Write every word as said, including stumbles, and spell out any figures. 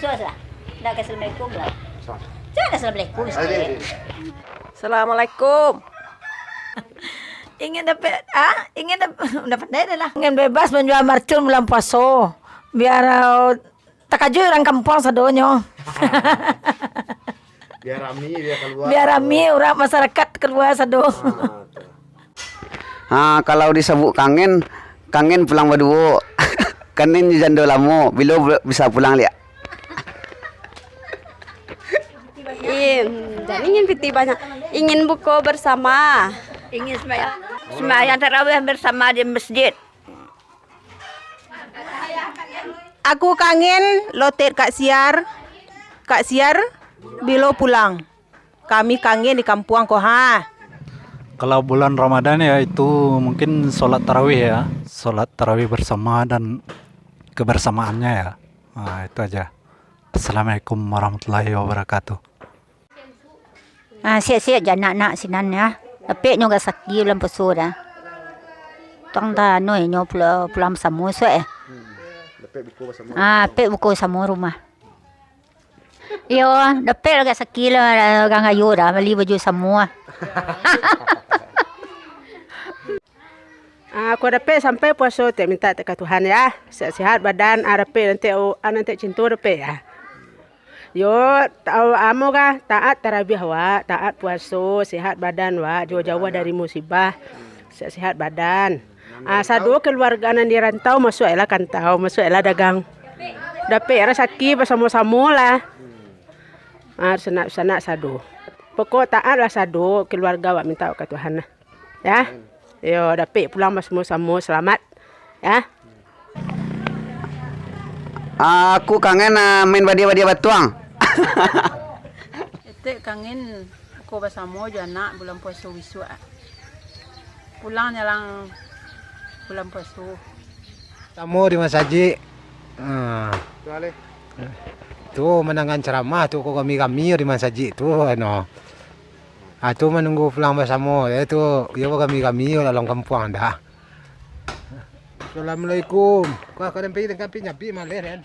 Sudah, sudah. Dah, assalamualaikum lah. Jangan assalamualaikum, Ustaz. Assalamualaikum. Ingin dapat, ah, ingin dapat, udah pandai dah lah. Ingin bebas manjua marcun bulan puaso. Biar, uh, takajut urang kampuang sadonyo. Biar rami, biar kalua. Biar rami, urang masyarakat kalua sado. Ah, tu. Ha, kalau disabuik kangen, kangen pulang baduo. Kangen jo jando lamo, bilo bu-, bisa pulang liak? Im, jan ingin pitih banyak. Ingin buko bersama. Ingin sembahyang, sembahyang tarawih bersama di masjid. Aku kangen lotek Kak Siar. Kak Siar, bilo pulang? Kami kangen di kampuang ko, ha. Kalau bulan Ramadan ya, itu mungkin sholat tarawih ya. Sholat tarawih bersama dan kebersamaannya ya. Nah, itu aja. Assalamualaikum warahmatullahi wabarakatuh. Ah, siap-siap ja anak-anak sinan ya. Dapek nyo gak saki bulan puaso dah. Tuang tano nyo pula pulang samo suak eh. Hmm. Dapek buko basamo. Ah, dapek buko samo rumah. Iyo, dapek lah gak saki lah, urang kayo dah, bali baju samo ah. Ah, kok dapek sampai puaso, tek mintak tek ka Tuhan ya. Sehat-sehat badan, ah, dapek nanti, ah, nanti cinto dapek ya. Yo, ta-, amo ka taat tarabiah wak, taat puaso, sehat badan wak, jauah-jauah dari musibah. Sehat-sehat badan. Ah, sado keluarga nan di rantau, masuaklah kantau, masuaklah dagang. Dapek rasaki basamo-samo lah. Ah, sanak-sanak sado. Pokok taat lah sado keluarga wak minta ka Tuhan lah. Ya. Yo, dapek pulang basamo-samo selamat. Ya. Aku kangen, ah, main badia-badia batuang. Etek kangen buko basamo jo anak bulan puaso bisuak. Pulang nyalang bulan puaso. Samo di masajik. Ah. Tu mandangan ceramah tu, ko kami-kami di masajik tu, ano. Ah, tu manunggu pulang basamo, eh, tu, iyo kami-kami dalam kampuang dah. Assalamualaikum. Wah, kadang pai, kadang pai nyapi maleh, kan.